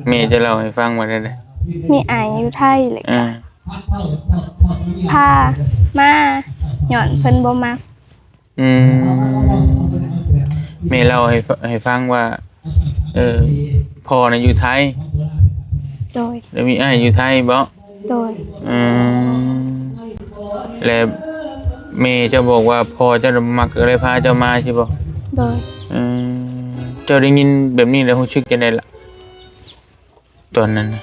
ແມ່ຈະເລົ່າໃຫ້ຟັງວ່າແນວໃດ? ມີອ້າຍຢູ່ໄທ ແລ້ວກໍ ອ່າ ພາມາຍ້ອນເພິ່ນບໍ່ມັກ. ອືມ ແມ່ເລົ່າໃຫ້ ໃຫ້ຟັງວ່າ ເອີ ພໍ່ນະຢູ່ໄທ. ໂດຍ. ແລ້ວມີອ້າຍຢູ່ໄທບໍ? ໂດຍ. ອືມ ແລ້ວແມ່ເຈົ້າບອກວ່າພໍ່ເຈົ້ານະບໍ່ມັກ ກໍເລີຍພາເຈົ້າມາຊີ້ບໍ? ໂດຍ. ອືມ ເຈົ້າໄດ້ຍິນແບບນີ້ແລ້ວຮູ້ສຶກຈັ່ງໃດລະ ຕອນນັ້ນນະ?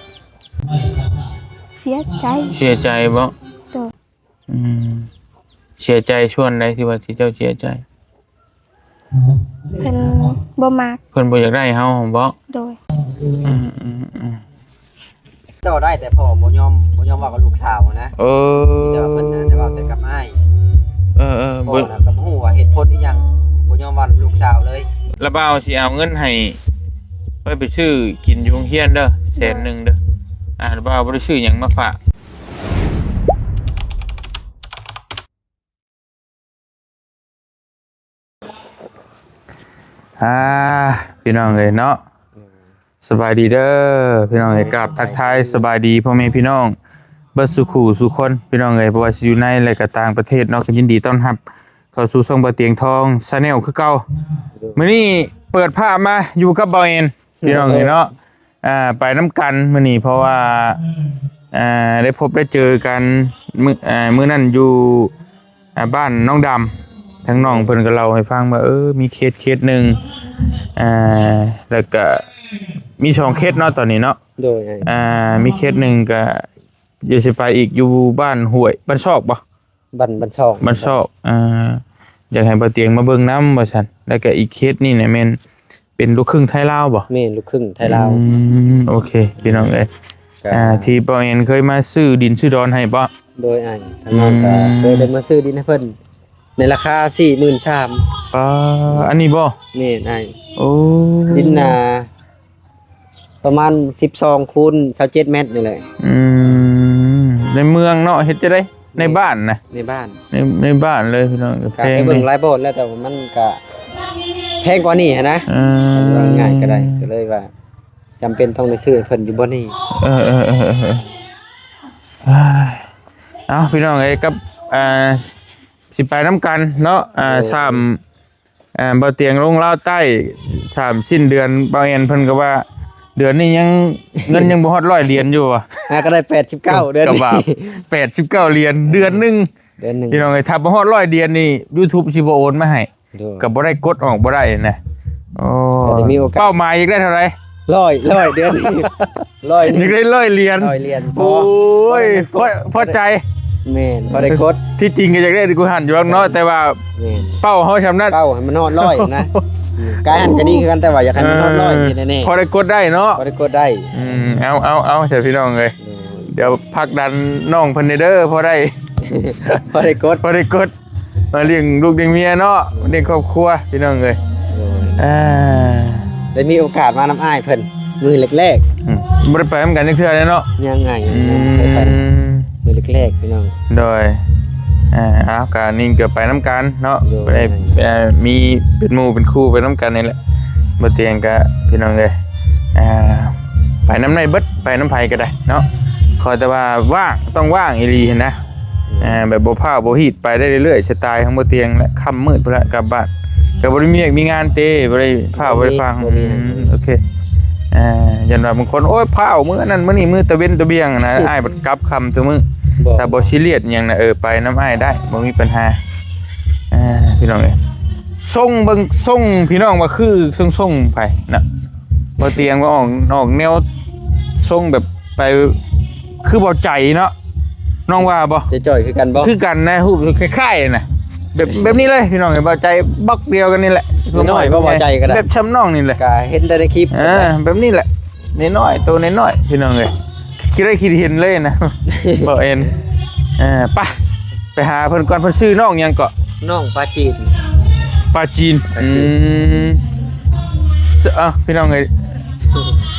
ເສຍໃຈ. ເສຍໃຈບໍ? ໂດຍ. ອືມ ເສຍໃຈສ່ວນໃດທີ່ວ່າທີ່ເຈົ້າເສຍໃຈ? ເພິ່ນບໍ່ມັກ. ເພິ່ນບໍ່ຢາກໄດ້ເຮົາບໍ? ໂດຍ. ອືມໆໆ ເຈົ້າໄດ້ແຕ່ພໍ່ບໍ່ຍອມ ບໍ່ຍອມເວົ້າກັບລູກສາວນະ. ເອີ ແຕ່ວ່າເພິ່ນນະໄດ້ເວົ້າແຕ່ກັບອ້າຍ. ເອີໆ ພໍ່ນະກໍບໍ່ຮູ້ວ່າເຫດຜົນອີ່ຫຍັງ ບໍ່ຍອມເວົ້ານຳລູກສາວເລີຍ. ລະບ່າວຊິເອົາເງິນໃຫ້ໄວ້ໄປຊື້ກິນຢູ່ໂຮງຮຽນເດີ ແສນໜຶ່ງເດີ. ອ່າ ລະບ່າວບໍ່ໄດ້ຊື້ຫຍັງມາຝາກ. ອ່າ ພີ່ນ້ອງເອີຍເນາະ ສະບາຍດີເດີພີ່ນ້ອງເອີຍ. ກາບທັກທາຍສະບາຍດີພໍ່ແມ່ພີ່ນ້ອງເບິດສູ່ຄູ່ສູ່ຄົນພີ່ນ້ອງເອີຍ ບໍ່ວ່າຊິຢູ່ໃນ ແລະ ກໍຕ່າງປະເທດເນາະ. ກໍຍິນດີຕ້ອນຮັບເຂົ້າສູ່ຊ່ອງບ່າວຕຽງທອງ Channel ຄືເກົ່າ. ມື້ນີ້ເປີດພາບມາຢູ່ກັບບ່າວແອນ ພີ່ນ້ອງເອີຍເນາະ. ອ່າ ໄປນຳກັນມື້ນີ້ ເພາະວ່າ ອ່າ ໄດ້ພົບໄດ້ເຈີກັນມື້ ອ່າ ມື້ນັ້ນຢູ່ ອ່າ ບ້ານນ້ອງດຳ ທາງນ້ອງເພິ່ນກໍເລົ່າໃຫ້ຟັງວ່າ ເອີ ມີເຄສເຄສໜຶ່ງ ອ່າ ແລ້ວກໍມີສອງເຄສເນາະຕອນນີ້ເນາະ. ໂດຍ. ອ່າ ມີເຄສໜຶ່ງກໍ ດຽວຊິໄປອີກ ຢູ່ບ້ານຫ້ວຍ ບ້ານຊອກບໍ? ບ້ານ ບ້ານຊອກ ບ້ານຊອກ. ອ່າ ຢາກໃຫ້ບ່າວຕຽງມາເບິ່ງນຳວ່າຊັ້ນ. ແລ້ວກໍອີກເຄສນີ້ນະແມ່ນເປັນລູກຄຶ່ງໄທລາວບໍ? ແມ່ນ ລູກຄຶ່ງໄທລາວ. ອືມ ໂອເຄ ພີ່ນ້ອງເອີຍ. ກໍ ອ່າ ທີ່ບ່າວແອນເຄີຍມາຊື້ດິນຊື້ດອນໃຫ້ບໍ? ໂດຍ ອ້າຍ ທາງນ້ອງກໍ ອືມ ເຄີຍໄດ້ມາຊື້ດິນໃຫ້ເພິ່ນໃນລາຄາສີ່ໝື່ນສາມ. ປາ ອັນນີ້ບໍ? ແມ່ນ ອ້າຍ. ໂອ້ ດິນນາ ປະມານສິບສອງຄູນຊາວເຈັດແມັດນີ້ແຫຼະ. ອືມ ໃນເມືອງເນາະ ເຮັດຈັ່ງໃດ? ໃນບ້ານນະ? ໃນບ້ານ ໃນ ໃນບ້ານເລີຍພີ່ນ້ອງ. ກໍແພງ ໄປເບິ່ງຫຼາຍບ່ອນແລ້ວ ແຕ່ວ່າມັນກໍແພງກວ່ານີ້ຫັ້ນນະ. ເອີ ເວົ້າງ່າຍໆກໍໄດ້ ກໍເລີຍວ່າຈຳເປັນຕ້ອງໄດ້ຊື້ໃຫ້ເພິ່ນຢູ່ບ່ອນນີ້. ເອີໆໆໆ ເອົາ ພີ່ນ້ອງເອີຍ ກັບ ອ່າ ຊິໄປນຳກັນເນາະ. ອ່າ ໂດຍ ຊ້ຳ ອ່າ ບ່າວຕຽງລົງລາວໃຕ້ ສາມສິ້ນເດືອນ ບ່າວແອນເພິ່ນກໍວ່າ ເດືອນນີ້ຍັງ ເງິນຍັງບໍ່ຮອດຮ້ອຍຫຼຽນຢູ່ຫວາ? ຫາກໍໄດ້ແປດສິບເກົ້າເດືອນນີ້ ກໍວ່າແປດສິບເກົ້າຫຼຽນ ເດືອນໜຶ່ງ ເດືອນໜຶ່ງ. ພີ່ນ້ອງເອີຍ ຖ້າບໍ່ຮອດຮ້ອຍຫຼຽນນີ້ YouTube ຊິບໍ່ໂອນມາໃຫ້. ໂດຍ. ກໍບໍ່ໄດ້ ກົດອອກບໍ່ໄດ້ນະ. ໂອ້ ກໍໄດ້ມີໂອກາດ. ເປົ້າໝາຍຢາກໄດ້ເທົ່າໃດ? ຮ້ອຍ ຮ້ອຍເດືອນນີ້ ຮ້ອຍ ຢາກໄດ້ຮ້ອຍຫຼຽນ ຮ້ອຍຫຼຽນ. ໂອ້ຍ ພໍ ພໍໃຈ. ແມ່ນ ພໍໄດ້ກົດ. ທີ່ຈິງກໍຢາກໄດ້ກວ່າຫັ້ນຢູ່ດອກເນາະ ແຕ່ວ່າ ແມ່ນ ເປົ້າເຮົາຊ່ຳນັ້ນ ເປົ້າໃຫ້ມັນຮອດຮ້ອຍນະ. ກາຍຫັ້ນກໍດີຄືກັນ ແຕ່ວ່າຢາກໃຫ້ມັນຮອດຮ້ອຍ ເອີ ແນ່ໆ ພໍໄດ້ກົດໄດ້ເນາະ ພໍໄດ້ກົດໄດ້. ອືມ ເອົາ ເອົາ ເອົາ ຊະພີ່ນ້ອງເອີຍ. ໂດຍ. ດຽວຜັກດັນນ້ອງເພິ່ນແດ່ເດີ ພໍໄດ້ ພໍໄດ້ກົດ ພໍໄດ້ກົດ ມາລ້ຽງລູກລ້ຽງເມຍເນາະ ລ້ຽງຄອບຄົວພີ່ນ້ອງເອີຍ. ໂດຍ. ອ່າ ໄດ້ມີໂອກາດມານຳອ້າຍເພິ່ນມື້ແລກໆ. ອືມ ບໍ່ໄດ້ໄປນຳກັນຈັກເທື່ອເລີຍເນາະ? ຍັງໄງ ອືມ ຍັງບໍ່ໄດ້ໄປ ມື້ແລກໆ ພີ່ນ້ອງ. ໂດຍ. ອ່າ ເອົາ ກະນີ້ກໍໄປນຳກັນເນາະ. ໂດຍ. ໄດ້ ເອີ ມີເປັນໝູ່ເປັນຄູ່ໄປນຳກັນນີ້ແຫຼະ ບໍ່ຕຽງກະ ພີ່ນ້ອງເອີຍ. ອ່າ ໄປນຳໄດ້ເບິດ ໄປນຳໃຜກໍໄດ້ເນາະ ຂໍແຕ່ວ່າວ່າງ ຕ້ອງວ່າງອີ່ຫຼີຫັ້ນນະ. ອ່າ ແບບບໍ່ພ້າວບໍ່ຮີດ ໄປໄດ້ເລື້ອຍໆ ສະໄຕຂອງບໍ່ຕຽງແຫຼະ. ຄ່ຳມືດພຸ້ນລະກັບບ້ານ ກໍບໍ່ໄດ້ມີວຽກມີງານເຕ ບໍ່ໄດ້ພ້າວບໍ່ໄດ້ພາງ. ບໍ່ມີ ອືມ ໂອເຄ. ອ່າ ຢ້ານວ່າບາງຄົນ ໂອ້ຍ ພ້າວມື້ນັ້ນມື້ນີ້ ມື້ຕາເວັນຕາບຽງນະ ອ້າຍບັດກັບຄ່ຳທຸກມື້. ບໍ່ ຖ້າບໍ່ຊີຣຽສຫຍັງນະ ເອີ ໄປນຳອ້າຍໄດ້ ບໍ່ມີບັນຫາ. ອ່າ ພີ່ນ້ອງເອີຍ ຊົງເບິ່ງ ຊົງ ພີ່ນ້ອງວ່າຄືຊົງໆ ໃຜນະ ບໍ່ຕຽງວ່າອອກ ອອກແນວຊົງແບບໄປ ຄືເບົາໃຈເນາະ ນ້ອງວ່າບໍ່? ຈະຈ່ອຍຄືກັນບໍ່? ຄືກັນນະ ຮູບຄ້າຍໆ ນະ ແບບ ແບບນີ້ເລີຍ ພີ່ນ້ອງເອີຍ. ເບົາໃຈບັກດຽວກັນນີ້ແຫຼະ ນ້ອຍໆ ບໍ່ ເບົາໃຈກໍໄດ້ ແບບຊ່ຳນ້ອງນີ້ແຫຼະ ກໍເຫັນແຕ່ໃນຄລິບ. ເອີ ແບບນີ້ແຫຼະ ນ້ອຍໆ ໂຕນ້ອຍໆ ພີ່ນ້ອງເອີຍ. ຄິດໄດ້ຄິດເຫັນເລີຍນະ ບໍ່ເຫັນ. ເອີ ໄປ ໄປຫາເພິ່ນກ່ອນ. ເພິ່ນຊື່ນ້ອງຫຍັງເກາະ? ນ້ອງປາຈີນ. ປາຈີນ. ປາຈີນ. ອືມ ເອົ້າ ພີ່ນ້ອງເອີຍ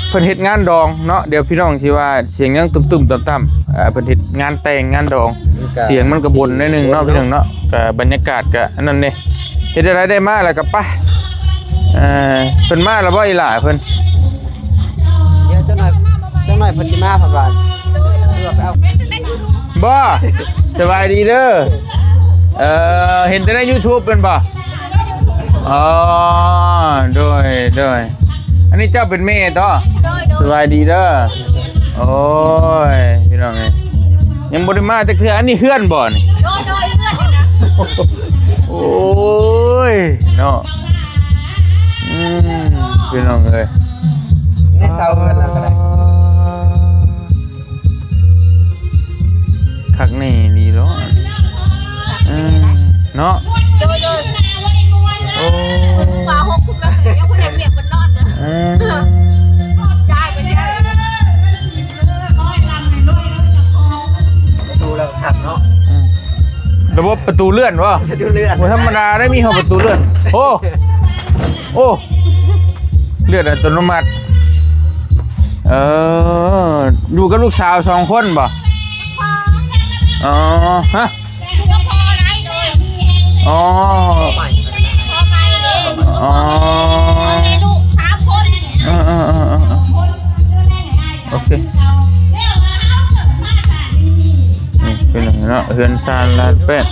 ເພິ່ນເຮັດງານດອງເນາະ. ດຽວພີ່ນ້ອງຊິວ່າສຽງຫຍັງຕຸ້ມໆຕ່ຳໆ. ອ່າ ເພິ່ນເຮັດງານແຕ່ງງານດອງ ສຽງມັນກໍບົນໜ້ອຍໜຶ່ງເນາະ ພີ່ນ້ອງເນາະ. ກໍບັນຍາກາດກໍອັນນັ້ນເດ້. ເຮັດຈັ່ງໃດໄດ້ມາແລ້ວກໍໄປ. ເອີ ເພິ່ນມາແລ້ວບໍ່ ອີຫຼ້າເພິ່ນ? ດຽວຈັກໜ່ອຍ ເພິ່ນຊິມາເພິ່ນວ່າ ບໍ່ ສະບາຍດີເດີ. ເອີ ເຫັນແຕ່ໃນຢູທູບແມ່ນບໍ່? ອໍ ໂດຍ ໂດຍ. ອັນນີ້ເຈົ້າເປັນແມ່ເນາະ? ໂດຍ ໂດຍ. ສະບາຍດີເດີ. ໂອ້ຍ ພີ່ນ້ອງເອີຍ ຍັງບໍ່ໄດ້ມາຈັກເທື່ອ. ອັນນີ້ເຮືອນບໍ່ນີ້? ໂດຍ ໂດຍ ເຮືອນນີ້ນະ. ໂອ້ຍ ເນາະ. ອືມ ພີ່ນ້ອງເອີຍ ໃນເສົາເຮືອນລາວກໍໄດ້. ຄັກແນ່ອີ່ຫຼີເນາະ. ເອີ ເນາະ. ໂດຍ ໂດຍ. ໂອ້ ຝາຫົກຄຸມແລ້ວ ຍັງບໍ່ໄດ້ເມຍເພິ່ນນອນນະ. ເອີ ຍ້າຍໄປແລ້ວ. ປະຕູລາວກໍຄັກເນາະ. ອືມ ລະບົບປະຕູເລື່ອນບໍ່? ປະຕູເລື່ອນ ບໍ່ທຳມະດາໄດ໋ ມີຮອດປະຕູເລື່ອນ. ໂອ້ ໂອ້ ເລື່ອນອັດຕະໂນມັດ. ເອີ ຢູ່ກັບລູກສາວສອງຄົນບໍ່? ອໍ ຮະ? ຢູ່ກັບພໍ່ໄດ້ໂດຍ. ອໍ ພໍ່ໃໝ່ເດ້. ອໍ ພໍ່ແມ່ລູກສາມຄົນ. ເອີໆໆໆ ໂອເຄ. ນີ້ເປັນຫຍັງເນາະ ເຮືອນຊານລານແປ້ນ.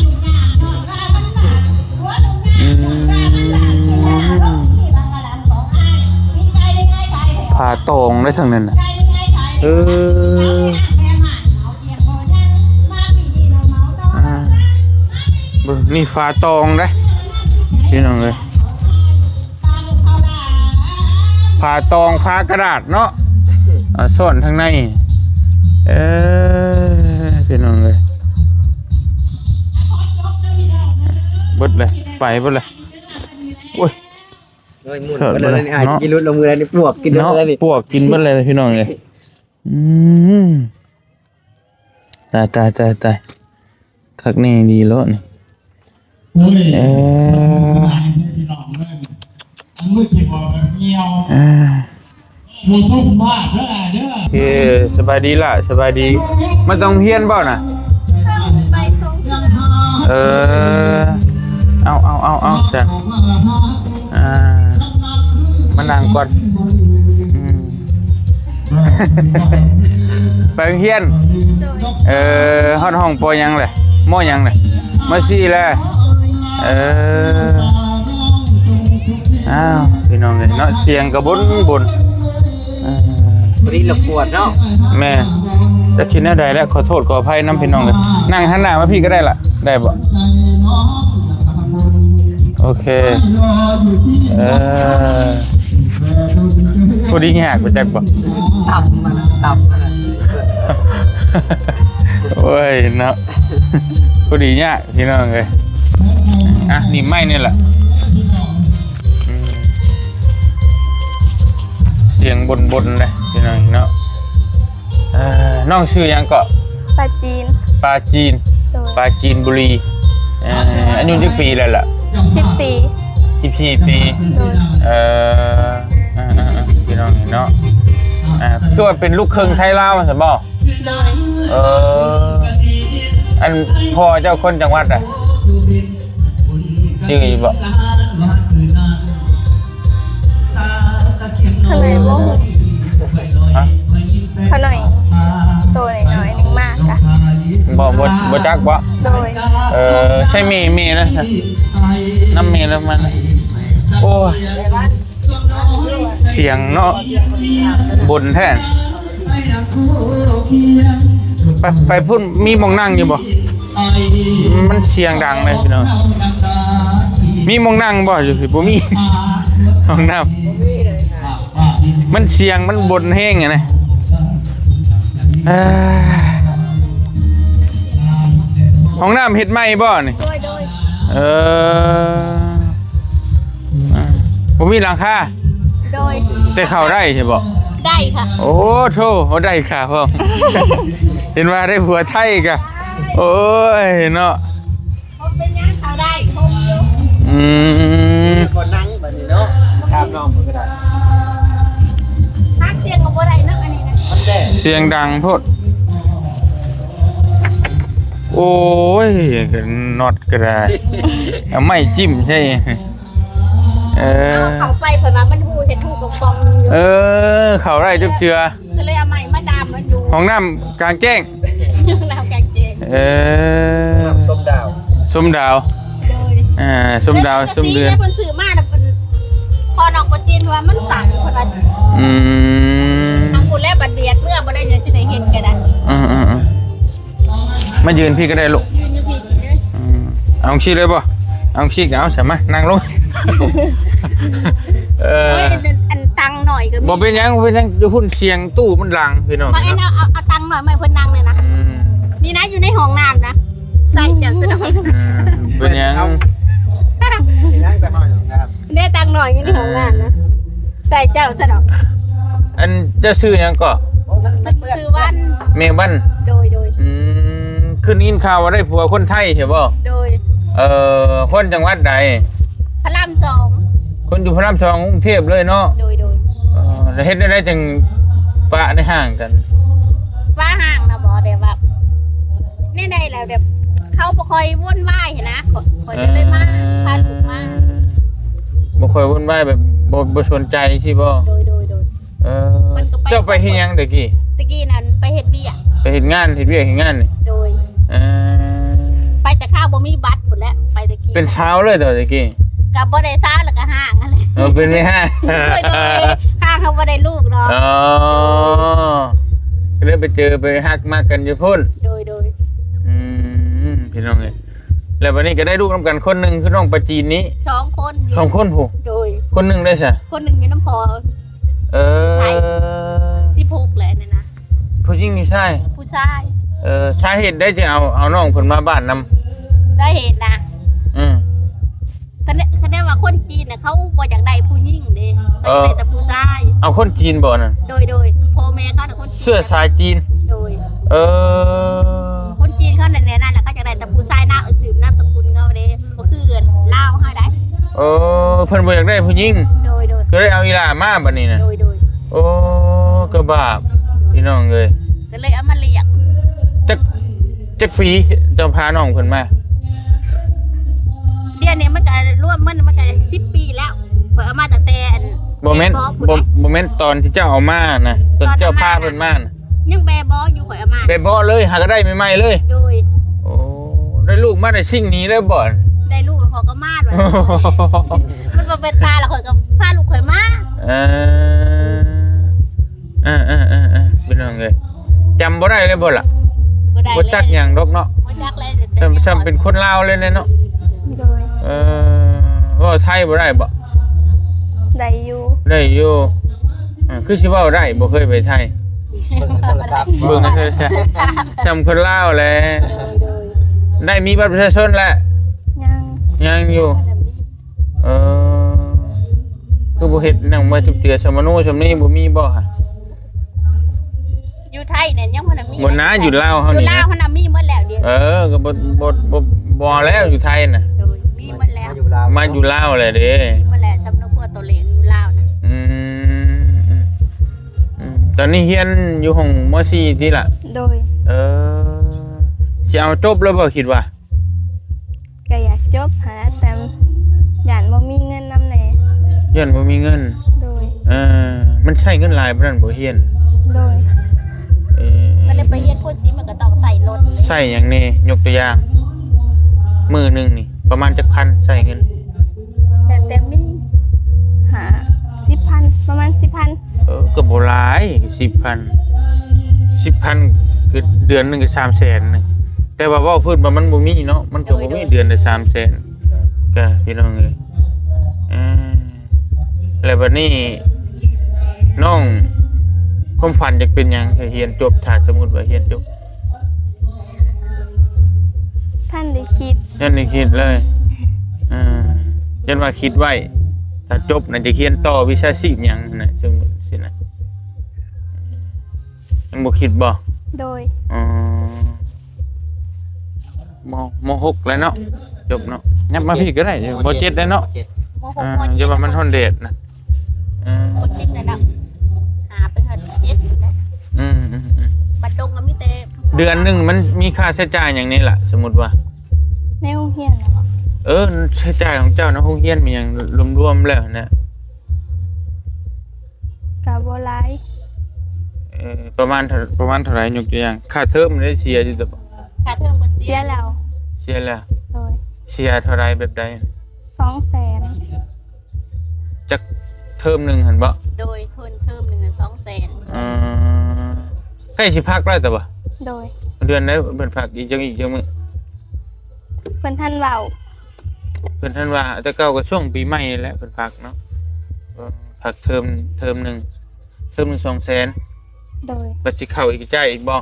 ອືມ ຜ້າຕອງໄດ້ທັງນັ້ນນະ. ເອີ ອ່າ ເບິ່ງ ນີ້ຝາຕອງເດ້ ພີ່ນ້ອງເອີຍ. ຝາຕອງ ຝາກະດາດເນາະ ອ່າ ຊ້ອນທາງໃນ. ເອີ ພີ່ນ້ອງເອີຍ ເບິດເລີຍ ໄປເບິດເລີຍ. ໂອ້ຍ ໂອ້ຍ ໝຸ່ນເບິດແລ້ວນີ້ ອ້າຍ ເນາະ ກິນຫຼຸດລົງມືແລ້ວນີ້ ປວກກິນເບິດແລ້ວນີ້ ປວກກິນເບິດແລ້ວພີ່ນ້ອງເອີຍ. ອືມ ຕາຍໆໆໆ ຄັກແນ່ດີໂລດນີ້. ໂອ້ຍ ເອີ ພີ່ນ້ອງເອີຍ ອັນມື້ທີ່ບໍ່ແບບຫ່ຽວ ເອີ ບໍ່ສົມມາດເດີອ້າຍເດີ. ເອີ ສະບາຍດີຫຼ້າ ສະບາຍດີ. ມາແຕ່ໂຮງຮຽນບໍ່ນະ? ໄປສົ່ງເທື່ອ. ເອີ ເອົາໆໆໆ ຈ້ະ ອ່າ ມານັ່ງກ່ອນ. ອືມ ໄປໂຮງຮຽນ. ໂດຍ ເອີ ຮອດຫ້ອງ ປໍ ຫຍັງແຫຼະ? ມໍ ຫຍັງແຫຼະ? ມໍ ສີ່ແລ້ວ. ເອີ ອ້າວ ພີ່ນ້ອງເອີຍເນາະ ສຽງກະບົນໆ. ເອີ ບໍ່ໄດ້ລົບກວນເນາະ. ແມ່ນ ຈັກຊິແນວໃດແຫຼະ ຂໍໂທດຂໍອະໄພນຳພີ່ນ້ອງເອີຍ. ນັ່ງຫັນໜ້າມາພີ້ກໍໄດ້ລະ ໄດ້ບໍ່? ໂອເຄ ເອີ ຜູ້ດີຍາກໄປຈັກບໍ່? ຕຳມັນ ຕຳມັນ. ໂອ້ຍເນາະ ຜູ້ດີຍາກ ພີ່ນ້ອງເອີຍ. ອ່ະ ນີ້ໄມ້ນີ້ແຫຼະ. ອືມ ສຽງບົນໆເດ້ ພີ່ນ້ອງເນາະ. ເອີ ນ້ອງຊື່ຫຍັງເກາະ? ປາຈີນ. ປາຈີນ. ໂດຍ ປາຈີນບູລີ. ເອີ ອາຍຸຈັກປີແລ້ວລະ? ສິບສີ່. ສິບສີ່ປີ. ໂດຍ ເອີ ອ່າໆໆ ພີ່ນ້ອງເນາະ. ອ່າ ຄືວ່າເປັນລູກເຄິ່ງໄທລາວຊັ້ນບໍ່? ໂດຍ ເອີ ອັນພໍ່ເຈົ້າຄົນຈັງຫວັດໃດ? ຈື່ຢູ່ບໍ່? ຂ້ານ້ອຍບໍ່ຮູ້. ຮະ? ຂ້ານ້ອຍ ໂຕນ້ອຍໆໜຶ່ງມາກະ ບໍ່ ບໍ່ ບໍ່ຈັກບໍ່? ໂດຍ ເອີ ໃຊ່ແມ່ ແມ່ນະ ນຳແມ່ລາວມານະ. ໂອ້ຍ ສຽງເນາະ ບົນແທ້. ໄປ ໄປພຸ້ນມີໝ່ອງນັ່ງຢູ່ບໍ່? ມັນສຽງດັງເລີຍພີ່ນ້ອງ. ມີໝ່ອງນັ່ງບໍ່? ຢູ່ພີ້ບໍ່ມີຫ້ອງນ້ຳ. ມັນສຽງມັນບົນແຮງຫັ້ນນະ. ເອີ ຫ້ອງນ້ຳເຮັດໃໝ່ບໍ່ນີ້? ໂດຍ ໂດຍ. ເອີ ອ່າ ບໍ່ມີຫຼັງຄາ. ໂດຍ ແຕ່ເຂົ້າໄດ້ໃຊ່ບໍ່? ໄດ້ຄ່ະ. ໂອ້ໂທ້ ໄດ້ຄ່ະ ເຫັນວ່າໄດ້ຜົວໄທກະ ໂອ້ຍເນາະ. ບໍ່ເປັນຫຍັງ ເຂົ້າໄດ້ ຫົ່ມຢູ່. ອືມ ບໍ່ນັ່ງບັດນີ້ເນາະ ຖາມນ້ອງເພິ່ນກໍໄດ້. ຫາສຽງກໍບໍ່ໄດ້ເນາະ ອັນນີ້ນະ ມັນແດດ ສຽງດັງໂພດ. ໂອ້ຍ ນັອດກໍໄດ້ ເອົາໄມ້ຈິ້ມໃສ່. ເອີ ເຂົ້າໄປເພິ່ນວ່າມັນຮູເຮັດຮູກະປ໋ອງຢູ່. ເອີ ເຂົ້າໄດ້ທຸກເທື່ອ ກໍເລີຍເອົາໄມ້ ຕາມມາຢູ່ ຫ້ອງນ້ຳກາງແຈ້ງ ຫ້ອງນ້ຳກາງແຈ້ງ ເອີ ຊົມດາວ ຊົມດາວ ໂດຍ ອ່າ ຊົມດາວ ຊົມເດືອນ ເພິ່ນຊື້ມານະ ເພິ່ນ ພໍ່ນ້ອງປະຈິນວ່າມັນສັ່ນ ເພິ່ນວ່າ ອືມ ທາງພຸ້ນແລະ ບັດດຽດເມື່ອບໍ່ໄດ້ຫຍັງຊິໄດ້ເຮັດກໍໄດ້ ອືມໆໆ ມາຢືນພີ້ກໍໄດ້ລູກ ຢືນຢູ່ພີ້ເດີ ອືມ ເອົາຊີ້ເລີຍບໍ່? ເອົາຊີ້ກໍເອົາຊະ ມານັ່ງລົງ ເອີ ໂອ້ຍ ອັນ ອັນຕັງໜ້ອຍກໍມີ ບໍ່ເປັນຫຍັງ ບໍ່ເປັນຫຍັງ ຢູ່ພຸ້ນສຽງຕູ້ມັນດັງພີ່ນ້ອງ ມາເອັນເອົາ ເອົາ ເອົາຕັງໜ້ອຍມາໃຫ້ເພິ່ນນັ່ງແດ່ນະ ອືມ ນີ້ນະ ຢູ່ໃນຫ້ອງນ້ຳນະ ໃສ່ເຈົ້າຊະດອກ ອືມ ເປັນຫຍັງ ເປັນຫຍັງແຕ່ຫ້ອງນ້ຳ ເດ້ ຕັງໜ້ອຍຢູ່ໃນຫ້ອງນ້ຳນະ ໃສ່ເຈົ້າຊະດອກ ອັນເຈົ້າຊື່ຫຍັງເກາະ? ຊື່ວັນ ແມ່ວັນ ໂດຍ ໂດຍ ອືມ ຄືໄດ້ຍິນຂ່າວວ່າໄດ້ຜົວຄົນໄທໃຊ່ບໍ່? ໂດຍ ເອີ ຄົນຈັງຫວັດໃດ? ພະລາມສອງ ຄົນຢູ່ພະລາມສອງ ກຸງເທບເລີຍເນາະ ໂດຍ ໂດຍ ເອີ ແລ້ວເຮັດແນວໃດຈັ່ງປະໃນຮ່າງກັນ? ປະຮ່າງນະບໍ່ ແບບວ່າ ແນວໃດລະ ແບບເຂົາບໍ່ຄ່ອຍວຸ້ນວາຍຫັ້ນນະ ຂ້ອຍ ຂ້ອຍກໍເລີຍມາ ເອີ ພາລູກມາ ບໍ່ຄ່ອຍວຸ້ນວາຍ ແບບບໍ່ ບໍ່ສົນໃຈຊີ້ບໍ່? ໂດຍ ໂດຍ ໂດຍ ເອີ ມັນກໍໄປ ເຈົ້າໄປເຮັດຫຍັງແຕ່ກີ້? ແຕ່ກີ້ນັ້ນໄປເຮັດວຽກ ໄປເຮັດງານ ເຮັດວຽກເຮັດງານນີ້ ໂດຍ ເອີ ໄປແຕ່ຄາວບໍ່ມີບັດພຸ້ນແຫຼະ ໄປແຕ່ກີ້ ເປັນສາວເລີຍຕົວະແຕ່ກີ້ ກໍບໍ່ໄດ້ສາວ ແລ້ວກໍຮ້າງຫັ້ນແຫຼະ ເອີ ເປັນແມ່ຮ້າງ ໂດຍ ໂດຍ ຮ້າງເຮົາບໍ່ໄດ້ລູກເນາະ ອໍ ກໍເລີຍໄປເຈີໄປຮັກມັກກັນຢູ່ພຸ້ນ ໂດຍ ໂດຍ ອືມ ພີ່ນ້ອງເອີຍ ແລ້ວບັດນີ້ກໍໄດ້ລູກນຳກັນຄົນໜຶ່ງ ຄືນ້ອງປາຈີນນີ້ ສອງຄົນຢູ່ ສອງຄົນພຸ້ນ ໂດຍ ຄົນໜຶ່ງໄດ້ຊະ ຄົນໜຶ່ງຢູ່ນຳພໍ່ ເອີ ໄທ ສິບຫົກແຫຼະນັ້ນນະ ຜູ້ຍິງ ຜູ້ຊາຍ? ຜູ້ຊາຍ ເອີ ສາເຫດໃດຈຶ່ງເອົາ ເອົານ້ອງເພິ່ນມາບ້ານນຳ? ສາເຫດນະ ອືມ ຄັນ ຄັນວ່າຄົນຈີນນະ ເຂົາບໍ່ຢາກໄດ້ຜູ້ຍິງເດ້ ເຂົາຢາກໄດ້ແຕ່ຜູ້ຊາຍ ເອີ ເອົາຄົນຈີນບໍ່ນັ້ນ? ໂດຍ ໂດຍ ພໍ່ແມ່ເຂົານະຄົນຈີນ ເຊື້ອສາຍຈີນ ໂດຍ ເອີ ຄົນຈີນເຂົານັ້ນແນວນັ້ນລະ ເຂົາຢາກໄດ້ແຕ່ຜູ້ຊາຍນາມ ຊື່ນາມສະກຸນເຂົາເດ້ ບໍ່ຄືລາວເຮົາໃດ ເອີ ເພິ່ນບໍ່ຢາກໄດ້ຜູ້ຍິງ ໂດຍ ໂດຍ ກໍເລີຍເອົາອີ່ຫຼ້າມາບັດນີ້ນະ ໂດຍ ໂດຍ ໂອ້ ກໍບາບ ພີ່ນ້ອງເອີຍ ກໍເລີຍເອົາມາລ້ຽງ ຈັກ ຈັກປີເຈົ້າພານ້ອງເພິ່ນມາ? ດຽວນີ້ມັນກໍລວມມັນ ມັນກໍສິບປີແລ້ວ ຂ້ອຍເອົາມາຕັ້ງແຕ່ອັນ ບໍ່ແມ່ນ ແມ່ນບໍ່ ບໍ່ ບໍ່ແມ່ນຕອນທີ່ເຈົ້າເອົາມານະ ຕອນເຈົ້າພາເພິ່ນມານະ ຍັງແບເບາະຢູ່ ຂ້ອຍເອົາມາ ແບເບາະເລີຍ ຫາກໍໄດ້ໃໝ່ໆເລີຍ ໂດຍ ໂອ້ ໄດ້ລູກມາໄດ້ຊິງໜີເລີຍບໍ່? ໄດ້ລູກແລ້ວຂ້ອຍກໍມາ ມັນບໍ່ເປັນຕາ ແລ້ວຂ້ອຍກໍພາລູກຂ້ອຍມາ ເອີ ເອີໆໆໆ ພີ່ນ້ອງເອີຍ ຈຳບໍ່ໄດ້ເລີຍບໍ່ລະ? ບໍ່ໄດ້ ບໍ່ຈັກຫຍັງດອກເນາະ ບໍ່ຈັກເລີຍ ສ່ຳ ສ່ຳເປັນຄົນລາວເລີຍເນາະ ໂດຍ ເອີ ເວົ້າໄທບໍ່ໄດ້ບໍ່? ໄດ້ຢູ່ ໄດ້ຢູ່ ເອີ ຄືຊິເວົ້າໄດ້ ບໍ່ເຄີຍໄປໄທ ເບິ່ງໂທລະສັບ ເບິ່ງໂທລະສັບ ສ່ຳຄົນລາວແຫຼະ ໂດຍ ໂດຍ ໄດ້ມີບັດປະຊາຊົນແລ້ວ? ຍັງ ຍັງຢູ່ ເອີ ຄືບໍ່ເຮັດໜັງມາຈຸບເຈືອ ສຳມະໂນສ່ຳນີ້ບໍ່ມີບໍ່ຫະ? ຢູ່ໄທນີ້ຍັງບໍ່ທັນມີ ບໍ່ນາ ຢູ່ລາວເຮົານີ້ ຢູ່ລາວຫັ້ນນະມີໝົດແລ້ວດຽວ ເອີ ກໍບໍ່ ບໍ່ ບໍ່ ບໍ່ແລ້ວຢູ່ໄທນະ ໂດຍ ມີໝົດແລ້ວ ມາຢູ່ລາວແລ້ວເດ້ ມີໝົດແລ້ວ ສຳມະໂນຄົວໂຕເລກຢູ່ລາວນະ ອືມ ອືມ ຕອນນີ້ຮຽນຢູ່ຫ້ອງ ມໍສີ່ ຕິລະ ໂດຍ ເອີ ຊິເອົາຈົບແລ້ວບໍ່ ຄິດວ່າ? ກໍຢາກຈົບຫັ້ນແຫຼະ ແຕ່ຢ້ານບໍ່ມີເງິນນຳແດ່ ຢ້ານບໍ່ມີເງິນ ໂດຍ ເອີ ມັນໃຊ້ເງິນຫຼາຍປານນັ້ນບໍ່ຮຽນ? ໂດຍ ເອີ ກໍໄດ້ໄປຮຽນພຸ້ນຊິ ມັນກໍຕ້ອງໃຊ້ລົດ ໃຊ້ຫຍັງແດ່ ຍົກຕົວຢ່າງ ມື້ໜຶ່ງນີ້ປະມານຈັກພັນໃຊ້ເງິນ? ແຕ່ ແຕ່ມີ ຫ້າ ສິບພັນ ປະມານສິບພັນ ເອີ ກໍບໍ່ຫຼາຍ ສິບພັນ ສິບພັນ ກໍເດືອນໜຶ່ງກໍສາມແສນນະ ແຕ່ວ່າເວົ້າພື້ນວ່າມັນບໍ່ມີເນາະ ມັນກໍບໍ່ມີ ໂດຍ ໂດຍ ເດືອນລະສາມແສນ ກໍພີ່ນ້ອງເອີຍ ເອີ ແລ້ວບັດນີ້ນ້ອງຄວາມຝັນຢາກເປັນຫຍັງ ຖ້າຮຽນຈົບ ຖ້າສົມມຸດວ່າຮຽນຈົບ? ທັນໄດ້ຄິດ ຍັງບໍ່ໄດ້ຄິດເລີຍ ເອີ ຍັງວ່າຄິດໄວ້ ຖ້າຈົບນະຈະຮຽນຕໍ່ວິຊາຊີບຫຍັງນະ ຈັ່ງຊີ້ນະ ຍັງບໍ່ຄິດບໍ່? ໂດຍ ອໍ ມໍ ມໍຫົກແລ້ວເນາະ ຈົບເນາະ ຍັບມາພີ້ກໍໄດ້ ມໍເຈັດແລ້ວເນາະ ມໍຫົກ ອ່າ ມໍເຈັດ ຢ່າວ່າມັນຮ້ອນແດດນະ ເອີ ບໍ່ຈິງແລ້ວນະ ຫາໄປຮອດເຈັດ ອືມໆໆ ບັດດົງກໍມີແຕ່ ເດືອນໜຶ່ງມັນມີຄ່າໃຊ້ຈ່າຍຫຍັງແດ່ລະ ສົມມຸດວ່າ ໃນໂຮງຮຽນນະບໍ? ເອີ ໃຊ້ຈ່າຍຂອງເຈົ້າໃນໂຮງຮຽນມີຫຍັງລວມໆແລ້ວນະ? ກໍບໍ່ຫຼາຍ ເອີ ເອີ ປະມານເທົ່າ ປະມານເທົ່າໃດ? ຍົກຕົວຢ່າງ ຄ່າເທີມໄດ້ເສຍຢູ່ບໍ່? ຄ່າເທີມກໍເສຍ ເສຍແລ້ວ ເສຍແລ້ວ. ໂດຍ. ເສຍເທົ່າໃດ ແບບໃດ? ສອງແສນ. ຈັກເທີມໜຶ່ງຫັ້ນບໍ່? ໂດຍ. ເທີມ ເທີມໜຶ່ງສອງແສນ. ອືມ ໃກ້ຊິພັກແລ້ວແຕ່ວ່າ. ໂດຍ. ເດືອນໃດເພິ່ນພັກ ອີກຈັກ ອີກຈັກມື້? ເພິ່ນທັນເວົ້າ ເພິ່ນທັນວ່າ ແຕ່ເກົ່າກໍຊ່ວງປີໃໝ່ນີ້ແຫຼະເພິ່ນພັກເນາະ. ເອີ ພັກເທີມ ເທີມໜຶ່ງ ເທີມໜຶ່ງສອງແສນ. ໂດຍ. ບັດຊິເຂົ້າອີກ ຈ່າຍອີກບໍ່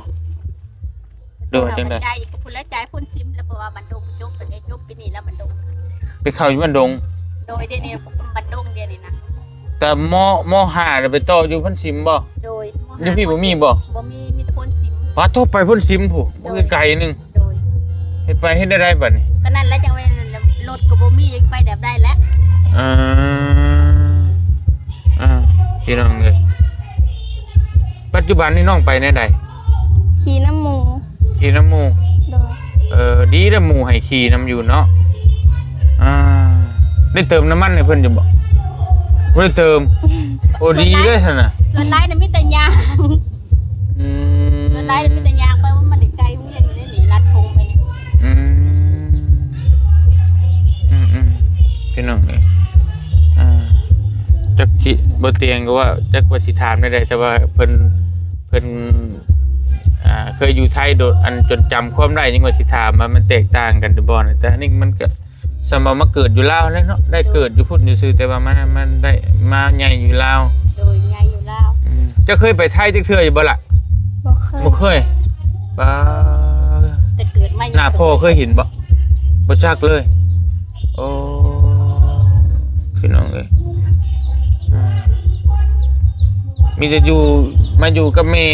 ຫຼືວ່າຈັ່ງໃດ? ຈ່າຍອີກ ກໍພຸ້ນແຫຼະ ຈ່າຍພົ້ນຊິມແລ້ວ ເພາະວ່າບ້ານດົງຈົບ ກໍໄດ້ຈົບປີນີ້ແລ້ວບ້ານດົງ. ໄປເຂົ້າຢູ່ບ້ານດົງ? ໂດຍ. ດຽວນີ້ບ້ານດົງດຽວນີ້ນະ. ແຕ່ ມ ມ ຫ້າ ໄປຕໍ່ຢູ່ໂພນຊິມບໍ່? ໂດຍ. ຢູ່ພີ້ບໍ່ມີບໍ່? ບໍ່ມີ ມີແຕ່ໂພນຊິມ. ປາດໂທ້ ໄປໂພນຊິມພຸ້ນ ໂດຍ ບໍ່ໄກໜຶ່ງ. ໂດຍ. ເຮັດໄປເຮັດແນວໃດບັດນີ້? ກໍນັ້ນແຫຼະ ຈັ່ງວ່າລົດກໍບໍ່ມີ ຈະໄປແບບໃດແຫຼະ. ເອີ ອ່າ ພີ່ນ້ອງເອີຍ ປັດຈຸບັນນີ້ນ້ອງໄປແນວໃດ? ຂີ່ນຳໝູ່. ຂີ່ນຳໝູ່. ໂດຍ. ເອີ ດີແລ້ວໝູ່ໃຫ້ຂີ່ນຳຢູ່ເນາະ. ອ່າ ໄດ້ເຕີມນ້ຳມັນໃຫ້ເພິ່ນຢູ່ບໍ່? ບໍ່ໄດ້ເຕີມ. ໂອ້ ດີເດ້ຊັ້ນນະ. ສ່ວນຫຼາຍນະມີແຕ່ຍ່າງ. ອືມ ສ່ວນຫຼາຍນະມີແຕ່ຍ່າງໄປ ມັນບໍ່ໄດ້ໄກ ໂຮງຮຽນຢູ່ໃນນີ້ ລັດທົ່ງໄປນີ້. ອືມ ອືມໆ ພີ່ນ້ອງເອີຍ ອ່າ ຈັກຊິ ບໍ່ຕຽງກໍວ່າ ຈັກວ່າຊິຖາມແນວໃດ ແຕ່ວ່າເພິ່ນ ເພິ່ນ ອ່າ ເຄີຍຢູ່ໄທໂດນ ອັນ ຈົນຈຳຄວາມໄດ້ ຍັງວ່າຊິຖາມວ່າມັນແຕກຕ່າງກັນຫຼືບໍ່ນະ. ແຕ່ອັນນີ້ມັນກໍສ່ຳວ່າມາເກີດຢູ່ລາວແລ້ວເນາະ ໄດ້ເກີດຢູ່ພຸ້ນຊື່ໆ ແຕ່ວ່າມາ ມາໄດ້ ມາໃຫຍ່ຢູ່ລາວ. ໂດຍ ໃຫຍ່ຢູ່ລາວ. ອືມ ເຈົ້າເຄີຍໄປໄທຈັກເທື່ອຢູ່ບໍ່ລະ? ບໍ່ເຄີຍ. ບໍ່ເຄີຍ. ປ້າ ແຕ່ເກີດມາຍັງ ໜ້າພໍ່ເຄີຍເຫັນບໍ່? ບໍ່ຈັກເລີຍ. ໂອ້ ພີ່ນ້ອງເອີຍ ອືມ ມີແຕ່ຢູ່ ມາຢູ່ກັບແມ່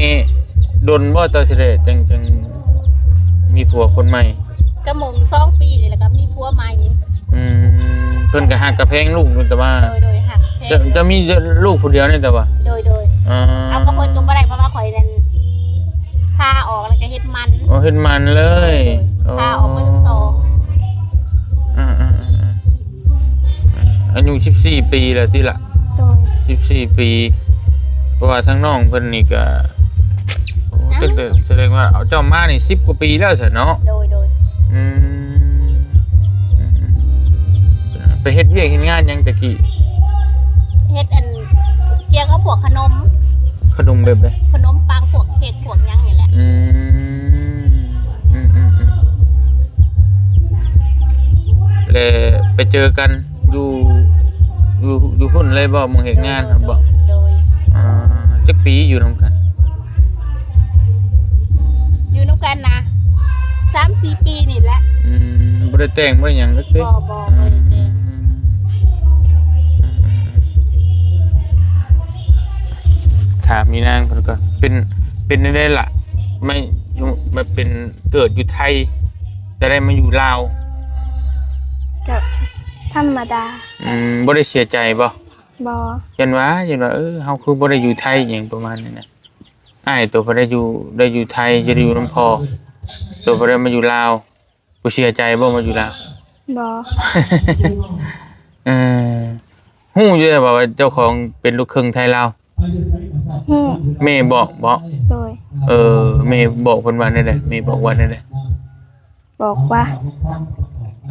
ດົນບໍ່ ຕອນທີແລກ ຈັ່ງ ຈັ່ງມີຜົວຄົນໃໝ່? ກໍໝົງສອງປີນີ້ແຫຼະ ກໍມີຜົວໃໝ່. ອືມ ເພິ່ນກໍຮັກກໍແພງລູກຢູ່ ແຕ່ວ່າ ໂດຍ ໂດຍ ຮັກແພງ. ເຈົ້າ ເຈົ້າມີລູກຜູ້ດຽວນີ້ ແຕ່ວ່າ ໂດຍ ໂດຍ ອ່າ ເອົາ ກໍເພິ່ນກໍບໍ່ໄດ້ ເພາະວ່າຂ້ອຍນັ້ນ ຜ່າອອກແລ້ວກໍເຮັດໝັນ. ອໍ ເຮັດໝັນເລີຍ. ໂດຍ. ອໍ ຜ່າອອກໝົດທັງສອງ. ອ່າໆໆໆ ອາຍຸສິບສີ່ປີແລ້ວຕິລະ? ໂດຍ. ສິບສີ່ປີ ເພາະວ່າທາງນ້ອງເພິ່ນນີ້ກະ ໂອ້ ເຈົ້າ ຕັ້ງແຕ່ ສະແດງວ່າເອົາເຈົ້າມານີ້ສິບກວ່າປີແລ້ວຊັ້ນເນາະ? ໂດຍ ໂດຍ. ອືມ ອືມໆ ໄປເຮັດວຽກເຮັດງານຫຍັງແຕ່ກີ້? ເຮັດອັນ ກ່ຽວກັບພວກຂະໜົມ. ຂະໜົມແບບໃດ? ຂະໜົມປັງ ພວກເຄັກ ພວກຫຍັງນີ້ແຫຼະ. ອືມ ອືມໆໆ ແລະ ໄປເຈີກັນຢູ່ ຢູ່ ຢູ່ພຸ້ນເລີຍບໍ່? ໝ່ອງເຮັດງານຫັ້ນບໍ່? ໂດຍ ໂດຍ. ອ່າ ຈັກປີຢູ່ນຳກັນ? ຢູ່ນຳກັນນະ ສາມສີ່ປີນີ້ແຫຼະ. ອືມ ບໍ່ໄດ້ແຕ່ງບໍ່ໄດ້ຫຍັງເລີຍຕິ? ບໍ່ ບໍ່ ອືມ ບໍ່ໄດ້ແຕ່ງ. ອືມ ອືມ ອືມ ຖາມອີນາງເພິ່ນກ່ອນ ເປັນ ເປັນແນວໃດລະ? ມາຢູ່ ມາເປັນ ເກີດຢູ່ໄທ ແຕ່ໄດ້ມາຢູ່ລາວ? ກໍທຳມະດາ. ອືມ ບໍ່ໄດ້ເສຍໃຈບໍ່? ບໍ່. ຢ້ານວ່າ ຢ້ານວ່າ ເອີ ເຮົາຄືບໍ່ໄດ້ຢູ່ໄທ ອີ່ຫຍັງປະມານນີ້ນະ. ອ້າຍໂຕເພິ່ນໄດ້ຢູ່ ໄດ້ຢູ່ໄທ ຈະໄດ້ຢູ່ນຳພໍ່ ໂຕເພິ່ນໄດ້ມາຢູ່ລາວ ບໍ່ເສຍໃຈບໍ່ມາຢູ່ລາວ? ບໍ່. ເອີ ຮູ້ຢູ່ແລ້ວວ່າເຈົ້າຂອງເປັນລູກເຄິ່ງໄທລາວ? ຮູ້. ແມ່ບອກບໍ? ໂດຍ. ເອີ ແມ່ບອກເພິ່ນວ່າແນວໃດ? ແມ່ບອກວ່າແນວໃດ? ບອກວ່າ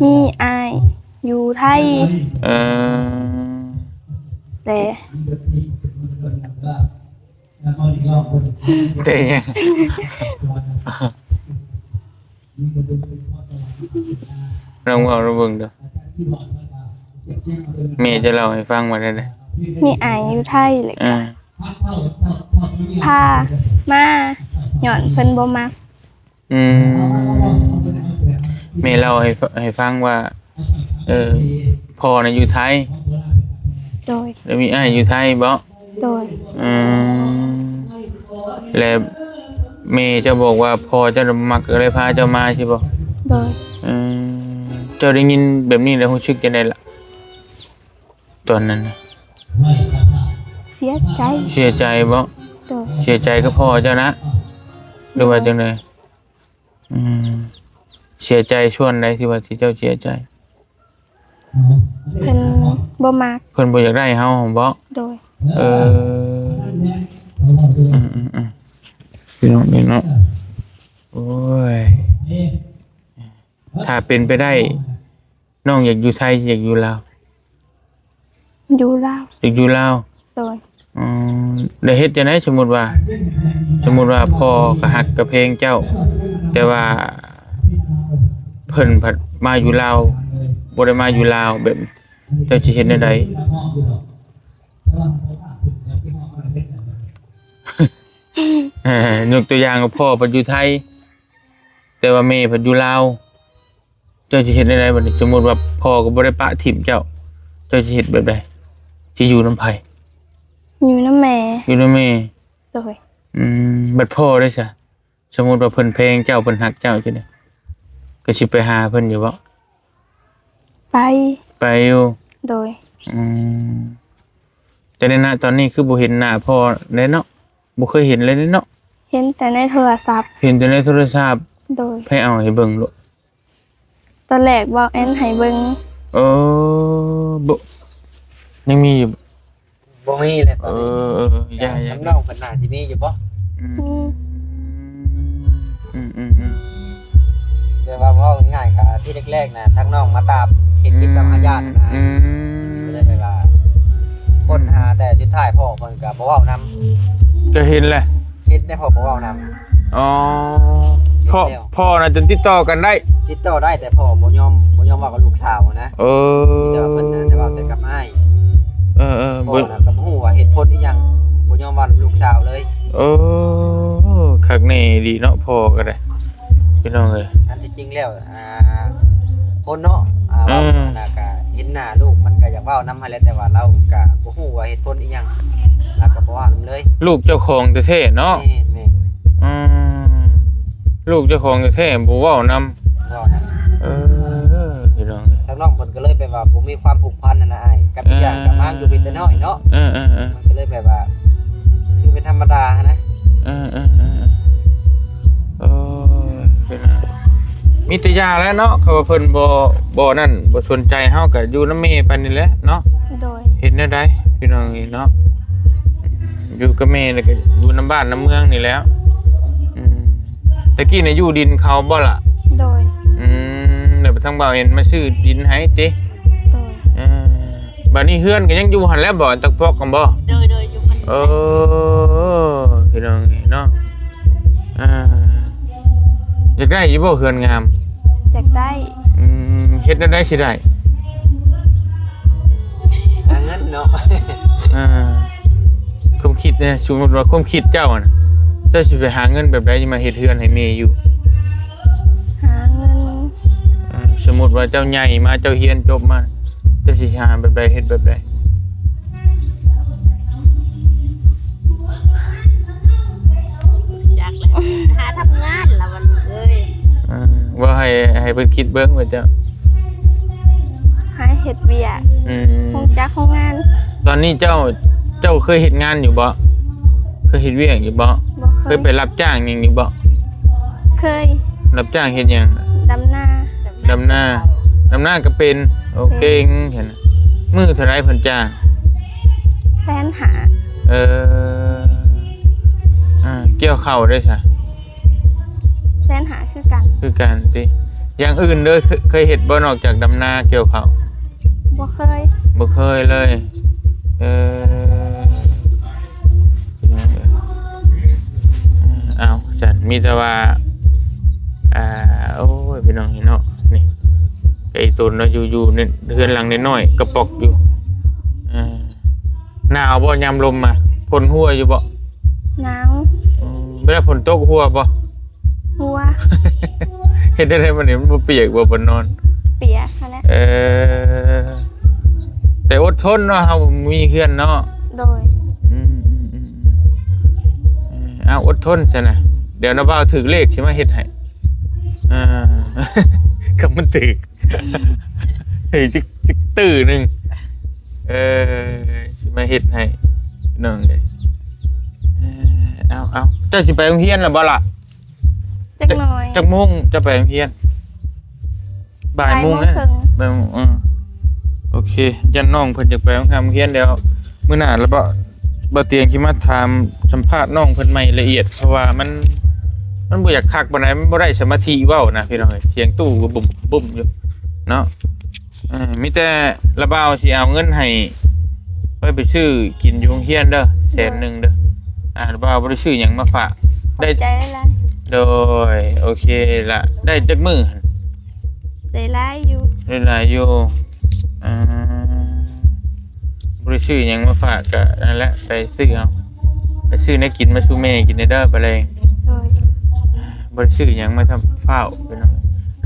ມີອ້າຍຢູ່ໄທ. ເອີ ແລະ ແຕ່ຫຍັງ? ລອງເວົ້າລອງເບິ່ງເດີ້ ແມ່ຈະເລົ່າໃຫ້ຟັງວ່າແນວໃດ? ມີອ້າຍຢູ່ໄທ ແລ້ວ ອ່າ ກໍພາມາຍ້ອນເພິ່ນບໍ່ມັກ. ອືມ ແມ່ເລົ່າໃຫ້ ໃຫ້ຟັງວ່າ ເອີ ພໍ່ນະຢູ່ໄທ. ໂດຍ. ແລ້ວມີອ້າຍຢູ່ໄທບໍ? ໂດຍ. ອືມ ແລ້ວແມ່ເຈົ້າບອກວ່າພໍ່ເຈົ້ານະບໍ່ມັກ ກໍເລີຍພາເຈົ້າມາຊີ້ບໍ? ໂດຍ. ອືມ ເຈົ້າໄດ້ຍິນແບບນີ້ແລ້ວຮູ້ສຶກຈັ່ງໃດລະ ຕອນນັ້ນນະ? ເສຍໃຈ. ເສຍໃຈບໍ? ໂດຍ. ເສຍໃຈກັບພໍ່ເຈົ້ານະ ຫຼືວ່າຈັ່ງໃດ? ອືມ ເສຍໃຈສ່ວນໃດທີ່ວ່າທີ່ເຈົ້າເສຍໃຈ? ເພິ່ນບໍ່ມັກ. ເພິ່ນບໍ່ຢາກໄດ້ເຮົາບໍ? ໂດຍ. ເອີ ອືມໆ ພີ່ນ້ອງເອີຍເນາະ ໂອ້ຍ ຖ້າເປັນໄປໄດ້ ນ້ອງຢາກຢູ່ໄທ ຢາກຢູ່ລາວ? ຢູ່ລາວ. ຢາກຢູ່ລາວ? ໂດຍ. ອືມ ແລ້ວເຮັດຈັ່ງໃດ ສົມມຸດວ່າ ສົມມຸດວ່າພໍ່ກໍຮັກກໍແພງເຈົ້າ ແຕ່ວ່າເພິ່ນພັດມາຢູ່ລາວ ບໍ່ໄດ້ມາຢູ່ລາວ ແບບ ເຈົ້າຊິເຮັດແນວໃດ? ຍົກຕົວຢ່າງວ່າ ພໍ່ເພິ່ນຢູ່ໄທ ແຕ່ວ່າແມ່ເພິ່ນຢູ່ລາວ ເຈົ້າຊິເຮັດແນວໃດບັດນີ້? ສົມມຸດວ່າພໍ່ກໍບໍ່ໄດ້ປະຖິ້ມເຈົ້າ ເຈົ້າຊິເຮັດແບບໃດ? ຊິຢູ່ນຳໃຜ? ຢູ່ນຳແມ່. ຢູ່ນຳແມ່. ໂດຍ. ອືມ ບັດພໍ່ເດ້ຊະ? ສົມມຸດວ່າເພິ່ນແພງເຈົ້າ ເພິ່ນຮັກເຈົ້າຈັ່ງໃດ ກໍຊິໄປຫາເພິ່ນຢູ່ບໍ່? ໄປ. ໄປຢູ່. ໂດຍ. ອືມ ແຕ່ໃນນະຕອນນີ້ຄືບໍ່ເຫັນໜ້າພໍ່ແລ້ວເນາະ? ບໍ່ເຄີຍເຫັນເລີຍເນາະ? ເຫັນແຕ່ໃນໂທລະສັບ. ເຫັນແຕ່ໃນໂທລະສັບ. ໂດຍ. ໃຜເອົາໃຫ້ເບິ່ງລູກ? ຕອນແລກເວົ້າແອນໃຫ້ເບິ່ງ. ເອີ ບໍ່ ຍັງມີຢູ່? ບໍ່ມີແລ້ວຕອນນີ້. ເອີ ເອີ ເອີ ຢ່າ ຢ່າ ທາງນ້ອງເພິ່ນໜ້າຊິມີຢູ່ບໍ່? ອືມ ອືມ ອືມ ອືມ ອືມ ແຕ່ວ່າເວົ້າງ່າຍໆ ກໍທີ່ແລກໆນະ ທາງນ້ອງມາຕາມເຮັດຄລິບກັບອາຍາດນະ ອືມ ກໍເລີຍແບບວ່າຄົ້ນຫາ ແຕ່ສຸດທ້າຍພໍ່ເພິ່ນກໍບໍ່ເວົ້ານຳ. ກໍເຫັນແຫຼະ ເຫັນແຕ່ພໍ່ບໍ່ເວົ້ານຳ. ອໍ ເພາະ ເຫັນແລ້ວ ພໍ່ນະຈົນຕິດຕໍ່ກັນໄດ້ ຕິດຕໍ່ໄດ້ ແຕ່ພໍ່ບໍ່ຍອມ ບໍ່ຍອມເວົ້າກັບລູກສາວນະ. ເອີ ແຕ່ວ່າເພິ່ນນະໄດ້ເວົ້າແຕ່ກັບອ້າຍ. ເອີໆ ພໍ່ນະກໍບໍ່ຮູ້ວ່າເຫດຜົນອີ່ຫຍັງ ບໍ່ຍອມເວົ້ານຳລູກສາວເລີຍ. ເອີ ຄັກແນ່ອີ່ຫຼີເນາະ ພໍ່ກໍໄດ້ ພີ່ນ້ອງເອີຍ. ອັນທີ່ຈິງແລ້ວ ອ່າ ຄົນເນາະ ອ່າ ເວົ້າ ອືມ ນະກະເຫັນໜ້າລູກມັນກະຢາກເວົ້ານຳຫັ້ນແຫຼະ ແຕ່ວ່າລາວກະບໍ່ຮູ້ວ່າເຫດຜົນອີ່ຫຍັງ ລາວກະບໍ່ເວົ້ານຳເລີຍ. ລູກເຈົ້າຂອງແທ້ໆເນາະ. ແມ່ນໆ. ອືມ ລູກເຈົ້າຂອງແທ້ໆບໍ່ເວົ້ານຳ. ເວົ້ານຳ. ເອີ ພີ່ນ້ອງ ທາງນ້ອງເພິ່ນກໍເລີຍແບບວ່າບໍ່ມີຄວາມຜູກພັນຫັ້ນນະອ້າຍ ກັບອີກຢ່າງກໍມາຢູ່ເປັນແຕ່ນ້ອຍເນາະ. ເອີໆໆ ມັນກໍເລີຍແບບວ່າ ຄືເປັນທຳມະດາຫັ້ນນະ. ເອີໆໆ ໂອ້ຍ ເປັນ ມີແຕ່ຢ່າແຫຼະເນາະ ຄັນວ່າເພິ່ນບໍ່ ບໍ່ນັ້ນ ບໍ່ສົນໃຈເຮົາກໍຢູ່ນຳແມ່ໄປນີ້ແຫຼະເນາະ. ໂດຍ. ເຮັດແນວໃດ ພີ່ນ້ອງເອີຍເນາະ ຢູ່ກັບແມ່ແລ້ວກໍຢູ່ນຳບ້ານນຳເມືອງນີ້ແຫຼະ. ອືມ ແຕ່ກີ້ນະຢູ່ດິນເຂົາບໍ່ລະ? ໂດຍ. ອືມ ແລ້ວທາງບ່າວເຫັນມາຊື້ດິນໃຫ້ຕິ? ໂດຍ. ເອີ ບາດນີ້ເຮືອນກໍຍັງຢູ່ຫັ້ນແຫຼະບໍ່? ຕັກພອກກັນບໍ່? ໂດຍໆ ຢູ່ຫັ້ນ. ເອີ ພີ່ນ້ອງເອີຍເນາະ ອ່າ ຢາກໄດ້ຢູ່ບໍ່ເຮືອນງາມ? ຢາກໄດ້. ອືມ ເຮັດແນວໃດຊິໄດ້? ຫາເງິນເນາະ. ອ່າ ຄວາມຄິດນະ ສົມມຸດວ່າຄວາມຄິດເຈົ້ານະ ເຈົ້າຊິໄປຫາເງິນແບບໃດມາເຮັດເຮືອນໃຫ້ແມ່ຢູ່? ຫາເງິນ ເອີ ສົມມຸດວ່າເຈົ້າໃຫຍ່ມາ ເຈົ້າຮຽນຈົບມາ ເຈົ້າຊິຫາແບບໃດ ເຮັດແບບໃດ? ຈັກແຫຼະ ຫາທຳງານລະວ່າລູກເອີຍ. ເອີ ວ່າໃຫ້ ໃຫ້ເພິ່ນຄິດເບິ່ງວ່າເຈົ້າ ຫາເຮັດວຽກ. ອືມ ຮູ້ຈັກໂຮງງານ. ຕອນນີ້ເຈົ້າ ເຈົ້າເຄີຍເຮັດງານຢູ່ບໍ່? ເຄີຍເຮັດວຽກຢູ່ບໍ່? ບໍ່ເຄີຍ. ເຄີຍໄປຮັບຈ້າງຫຍັງຢູ່ບໍ່? ເຄີຍ. ຮັບຈ້າງເຮັດຫຍັງ? ດຳນາ. ດຳນາ ດຳນາກໍເປັນ. ໂອ້ ເກັ່ງ. ເກັ່ງ ເຫັນ. ມື້ເທົ່າໃດເພິ່ນຈ້າງ? ແສນຫ້າ. ເອີ ອ່າ ກ່ຽວເຂົ້າເດ້ຊະ? ແສນຫ້າຄືກັນ. ຄືກັນຕິ. ຢ່າງອື່ນເດີ ເຄີຍ ເຄີຍເຮັດບໍ່ ນອກຈາກດຳນາກ່ຽວເຂົ້າ? ບໍ່ເຄີຍ. ບໍ່ເຄີຍເລີຍ. ເອີ ເອົາຊັ້ນ ມີແຕ່ວ່າ ອ່າ ໂອ້ຍ ພີ່ນ້ອງເອີຍເນາະ ນີ້ ໄກ່ຕົນເນາະ ຢູ່ ຢູ່ໃນເຮືອນຫຼັງນ້ອຍໆ ກະປ໋ອກຢູ່. ເອີ ໜາວບໍ່ຍາມລົມມາ? ຝົນຫົວຢູ່ບໍ່? ໜາວ. ອືມ ເວລາຝົນຕົກຫົວບໍ່? ຫົວ. ເຮັດໄດ້ໃດບັດນີ້ ມັນບໍ່ປຽກບໍ່ ບ່ອນນອນ? ປຽກຫັ້ນແຫຼະ. ເອີ ແຕ່ອົດທົນເນາະ ເຮົາມີເຮືອນເນາະ. ໂດຍ. ອືມໆໆ ເອີ ເອົາ ອົດທົນຊັ້ນນະ ດຽວນ້າບ່າວຖືກເລກຊິມາເຮັດໃຫ້. ອ່າ ຄັນມັນຖືກ ເຮີ້ຍ ຈັກ ຈັກຕື້ໜຶ່ງ ເອີ ຊິມາເຮັດໃຫ້ນ້ອງເອີຍ. ເອີ ເອົາ ເອົາ ເຈົ້າຊິໄປໂຮງຮຽນແລ້ວບໍ່ລະ? ຈັກໜ້ອຍ. ຈັກໂມງເຈົ້າໄປໂຮງຮຽນ? ບ່າຍໂມງນະ? ບ່າຍໂມງເຄິ່ງ. ບ່າຍໂມງ ເອີ ໂອເຄ. ຢ້ານນ້ອງເພິ່ນຢາກໄປໂຮງຮຽນ ດຽວມື້ໜ້າລະບໍ່ ບໍ່ຕຽງຊິມາຖາມສຳພາດນ້ອງເພິ່ນໃໝ່ລະອຽດ ເພາະວ່າມັນ ມັນບໍ່ຢາກຄັກປານໃດ ມັນບໍ່ໄດ້ສະມາທິເວົ້ານະພີ່ນ້ອງເອີຍ ສຽງຕູ້ບຸ້ມໆຢູ່ເນາະ. ເອີ ມີແຕ່ລະບ່າວຊິເອົາເງິນໃຫ້ໄວ້ໄປຊື້ກິນຢູ່ໂຮງຮຽນເດີ ແສນໜຶ່ງເດີ. ອ່າ ລະບ່າວບໍ່ໄດ້ຊື້ຫຍັງມາຝາກ ຂອບໃຈຫຼາຍໆ. ໂດຍ ໂອເຄລະ ໄດ້ຈັກມື້ຫັ້ນ? ໄດ້ຫຼາຍຢູ່ ໄດ້ຫຼາຍຢູ່. ອ່າ ບໍ່ໄດ້ຊື້ຫຍັງມາຝາກ ກະນັ້ນແຫຼະ ໄປຊື້ເອົາ ໄປຊື້ແນວກິນມາສູ່ແມ່ກິນແດ່ເດີ ບາດແລງ. ໂດຍ ບໍ່ໄດ້ຊື້ຫຍັງມາທຳຟ້າວ ພີ່ນ້ອງ.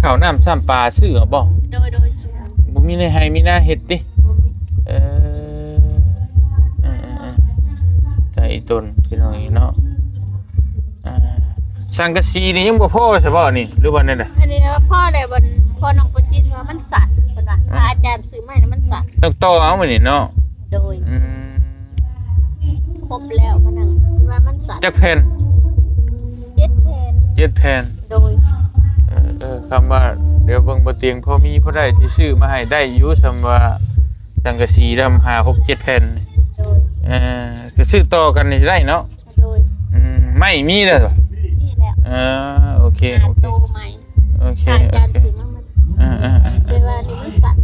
ເຂົ້ານ້ຳຊ້ຳປາຊື້ເອົາບໍ່? ໂດຍ ໂດຍ ຊື້ເອົາ. ບໍ່ມີໃນໄຮ່ມີນາເຮັດຕິ? ບໍ່ມີ. ເອີ ເອີໆໆ ໃຈຕົນ ພີ່ນ້ອງເອີຍເນາະ. ອ່າ ສັງກະສີນີ້ຍັງບໍ່ພໍຊະບໍ່ນີ້ ຫຼືວ່າແນວໃດ? ອັນນີ້ນະພໍແລ້ວ ອັນ ພໍນ້ອງປະຈິນວ່າມັນສັ້ນ ເພິ່ນວ່າ ອ່າ ພະອາຈານຊື້ມາໃຫ້ນະມັນສັ້ນ ຕ້ອງຕໍ່ເອົາມື້ນີ້ເນາະ. ໂດຍ ອືມ ຄົບແລ້ວ ເພິ່ນວ່າມັນສັ້ນ. ຈັກແຜ່ນ? ເຈັດແຜ່ນ ເຈັດແຜ່ນ. ໂດຍ ເອີ ເອີ ຄຳວ່າ ດຽວເບິ່ງບໍ່ຕຽງ ພໍມີພໍໄດ້ທີ່ຊື້ມາໃຫ້ໄດ້ຢູ່ ສ່ຳວ່າສັງກະສີດຳຫ້າຫົກເຈັດແຜ່ນ. ໂດຍ ເອີ ກໍຊື້ຕໍ່ກັນນີ້ໄດ້ເນາະ. ໂດຍ ອືມ ໄມ້ມີແລ້ວ ມີແລ້ວ. ເອີ ໂອເຄ ໂອເຄ ໂຕໃໝ່ ໂອເຄ ອາຈານ ໂອເຄ ຊື້ມາໝົດ. ເອີໆໆ ແຕ່ວ່ານີ້ມັນສັ້ນ.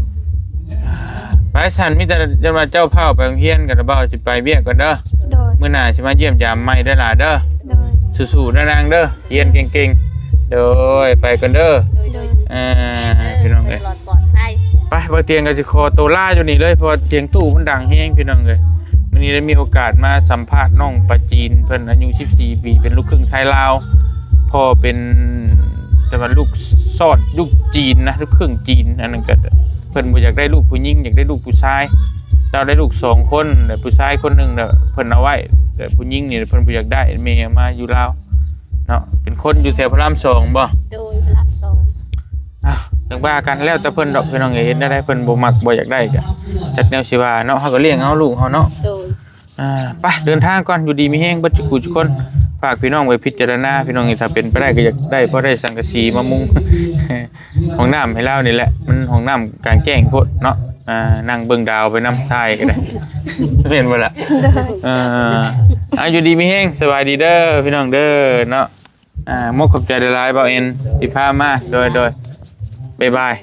ໄປຊັ້ນ ມີແຕ່ ຈັ່ງວ່າເຈົ້າພ້າວໄປໂຮງຮຽນ ກັນລະບ່າວຊິໄປວຽກກ່ອນເດີ. ໂດຍ ມື້ໜ້າຊິມາຢ້ຽມຢາມໃໝ່ເດີຫຼ້າເດີ. ໂດຍ ສູ້ໆເດີນາງເດີ ຮຽນເກັ່ງໆ. ໂດຍ ໄປກ່ອນເດີ. ໂດຍ ໂດຍ ເອີ ພີ່ນ້ອງເອີຍ ປອດໄພ. ໄປ ບ່າວຕຽງກໍຊິຂໍໂຕລາຢູ່ນີ້ເລີຍ ເພາະວ່າສຽງຕູ້ມັນດັງແຮງ ພີ່ນ້ອງເອີຍ. ມື້ນີ້ໄດ້ມີໂອກາດມາສຳພາດນ້ອງປາຈີນ ເພິ່ນອາຍຸສິບສີ່ປີ ເປັນລູກຄຶ່ງໄທລາວ ພໍ່ເປັນ ແຕ່ວ່າລູກຊອດ ລູກຈີນນະ ລູກຄຶ່ງຈີນ. ອັນນັ້ນກໍເພິ່ນບໍ່ຢາກໄດ້ລູກຜູ້ຍິງ ຢາກໄດ້ລູກຜູ້ຊາຍ. ລາວໄດ້ລູກສອງຄົນ ແລະ ຜູ້ຊາຍຄົນໜຶ່ງນະ ເພິ່ນເອົາໄວ້ ແລະ ຜູ້ຍິງນີ້ເພິ່ນບໍ່ຢາກໄດ້ ແມ່ເອົາມາຢູ່ລາວເນາະ. ເປັນຄົນຢູ່ແຖວພະລາມສອງບໍ່? ໂດຍ ພະລາມສອງ. ອ່ະ ຈັ່ງວ່າກັນ ແລ້ວແຕ່ເພິ່ນດອກ ພີ່ນ້ອງເອີຍ. ເຮັດແນວໃດເພິ່ນບໍ່ມັກບໍ່ຢາກໄດ້ ກໍຈັກແນວຊິວ່າເນາະ ເຮົາກໍລ້ຽງເອົາລູກເຮົາເນາະ. ໂດຍ ອ່າ ໄປ ເດີນທາງກ່ອນ ຢູ່ດີມີແຮງເບິດທຸກຜູ້ທຸກຄົນ. ຝາກພີ່ນ້ອງໄວ້ພິຈາລະນາ ພີ່ນ້ອງ ຖ້າເປັນໄປໄດ້ກໍຢາກໄດ້ ພໍໄດ້ສັງກະສີມາມຸງ ຫ້ອງນ້ຳໃຫ້ລາວນີ້ແຫຼະ ມັນຫ້ອງນ້ຳກາງແຈ້ງໂພດເນາະ. ອ່າ ນັ່ງເບິ່ງດາວໄປນຳ ຖ່າຍກໍໄດ້ ແມ່ນບໍ່ລະ? ໂດຍ ເອີ ອ່າ ຢູ່ດີມີແຮງ ສະບາຍດີເດີ ພີ່ນ້ອງເດີເນາະ. ອ່າ ໝົກຂອບໃຈຫຼາຍໆ ບ່າວເອັນ ທີ່ພາມາ. ໂດຍ ໂດຍ ບາຍບາຍ.